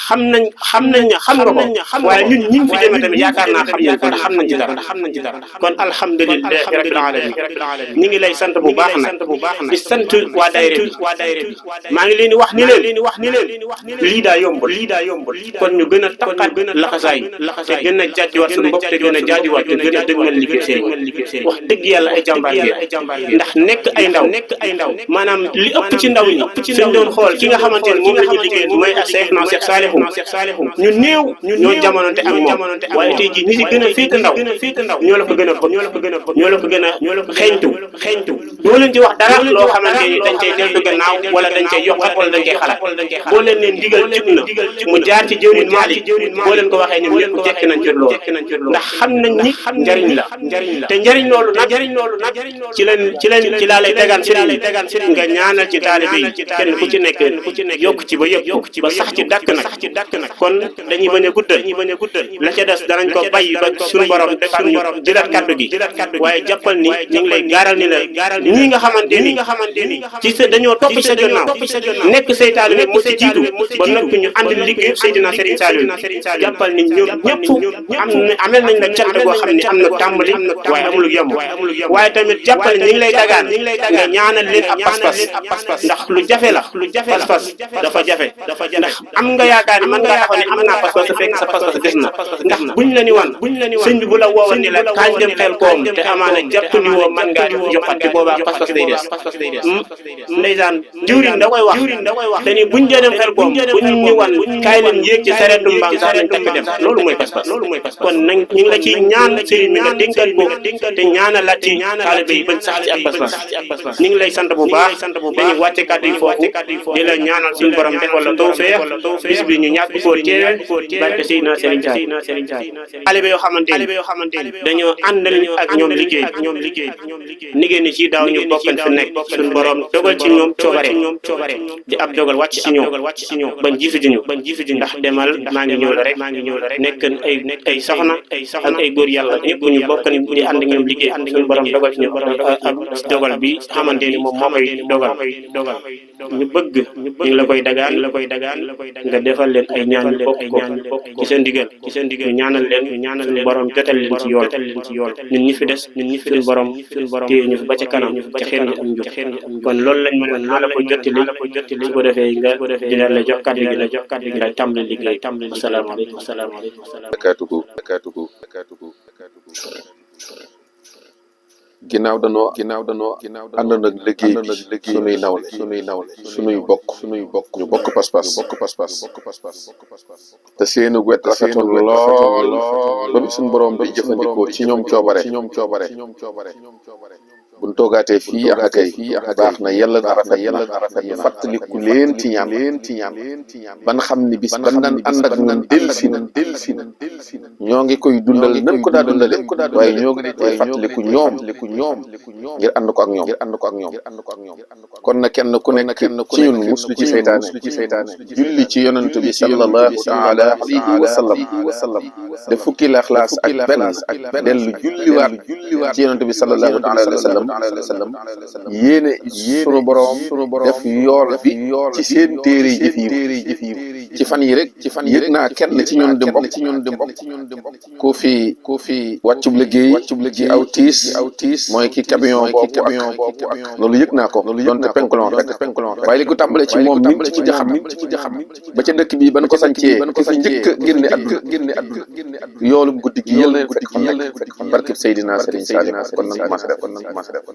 xam nañ ne xam nga ko waaye ñun ñi fi demee tamit yaakaar naa xam nañ ko ndax xam nañ ci dara kon alhamdulillahi rabbil alamin ñi ngi lay sant bu baax nag di sant waa daayira bi maa ngi leen di wax ni leen lii daa yombul kon ñu gën a taqaat laxasaay te gën a jaajiwaat suñu bopp te gën a jaajiwaat te gën a dëgmal liggéey sëriñ wax dëgg yàlla ay jàmbaar ngeen ndax nekk ay ndaw maanaam li ëpp ci ndaw ñi suñ doon xool ki nga xamante ne moom la ñu liggéey mooy Cheikh Salihu ñu néew ñoo jamononte ak moom waaye tey jii ñi si gën a féete ndaw ñoo la ko gën a bëgg ñoo la ko gën a xeeñtu doo leen ci wax dara loo xamante ni dañ cay deltu gannaaw wala dañ cay yokkat wala dañ cay xalaat boo leen leen digal jub na mu jaar ci jëwriñ Malick boo leen ko waxee ñoom ñëpp jekki nañ ci loolu ndax xam nañ ni njariñ la te njariñ loolu nag ci laa lay tegaan sëriñ nga ñaanal ci taalibe yi kenn ku ci nekk yokk ci ba yëpp ba sax ci dàkk nag kon dañuy bañ a guddal la ca des danañ ko bàyyi ba suñu borom defal ñu jëlaat kaddu gi waaye jàppal ni ñu ngi lay gaaral ni la ñii nga xamante ni ci sa dañoo topp sa gannaaw nekk say taalibe mu ci jiitu ba noppi ñu ànd liggéey Seydina Serigne Saliou jàppal ni ñoom ñëpp amel nañ la cant boo xam ne am na tàmbali waaye amul yomb waaye tamit jàppal ni ñu ngi lay dagaan nga ñaanal leen ab pas-pas ndax lu jafe la pas-pas dafa jafe ndax am nga yaakaar ni mën nga taxaw ne am naa pas-pas fekk sa pas-pas des na ndax buñ la ni wan sëñ bi bu la woowoon ni la kañ dem xel koom te amaana jàpp ni woo mën ngaa joxat te boobaa pas-pas day des ndeysaan jëwriñ da koy wax te ni buñ jee dem xel koom buñ ni wan kaay leen yéeg ci sareetu mbaam sax nañ takk dem loolu mooy pas-pas kon nañ ñu ngi la ciy ñaan sëriñ mi nga dénkal ko te ñaanal la ci taalibe yi bañ sax ci ak pas-pas ñu ngi lay sant bu baax dañuy wàcce kàddu yi foofu di la ñaanal suñu borom defal la tawfeex bis bi ñu ñàkk koo teewe barke Seydina Serigne Thiaw taalibe yoo xamante ni dañoo àndal ak ñoom liggéey ni ci daaw ñu bokkan fi nekk suñu borom dogal ci ñoom coobare di ab dogal wàcc ci ñoom bañ jiitu ji ñu ndax demal maa ngi ñëw la rek nekk ay soxna ak ay góor yàlla ñëpp ñu bokk ni di ànd ak ñoom liggéey suñu borom dogal ci ñoom ak dogal bi xamante ni moom moo koy dogal ñu bëgg ñu ngi la koy dagaan nga defal leen ay ñaan yu bokk ko ci seen ndigal ñu ñaanal leen borom jotal leen ci yoon ñun ñi fi des suñu borom téye ñu fi ba ca kanam ca xeer ñu am njub kon loolu lañ mën naa la ko jottali su ko defee nga dina la jox kàddu gi nga tàmbali liggéey asalaamaaleykum ginnaaw danoo ànd nag liggéey sunuy nawle sunuy bokk ñu bokk pas-pas te seeni wet rafetoon lool ba bi suñu borom bi jëfandikoo ci ñoom coobare buñ toogaatee fii akay baax na yàlla na rafet ñu fàttaliku leen ci ñaan ban xam ni bis ban daan ànd ak ñun delsi na ñoo ngi koy dundal nan ko daa dundale waaye ñoo ngi leen fàttaliku ñoom ngir ànd ko ak ñoom kon na kenn ku nekk ci ñun muslu ci seytaane julli ci yonent bi sallallahu taala alayhi wa sallam de fukki Ixlaas ak benn dellu julliwaat ci yonent bi sallallahu taala alayhi wa sallam yéene sunu borom def yool bi ci seen téere jëf yi ci fan yi rek yëg naa kenn ci ñun di mbokk ku fi wàccub liggéey ci aw tiis mooy ki camion boobu ak loolu yëg naa ko donte penkulon rek waaye li ko tàmbale ci moom mi ci jaxam ba ca dëkk bi ban ko sancee ki fi njëkk génne àdduna yoolum guddi gi yal na leen fekk fan barkeb Seydina Serigne Saliou kon nag commencé def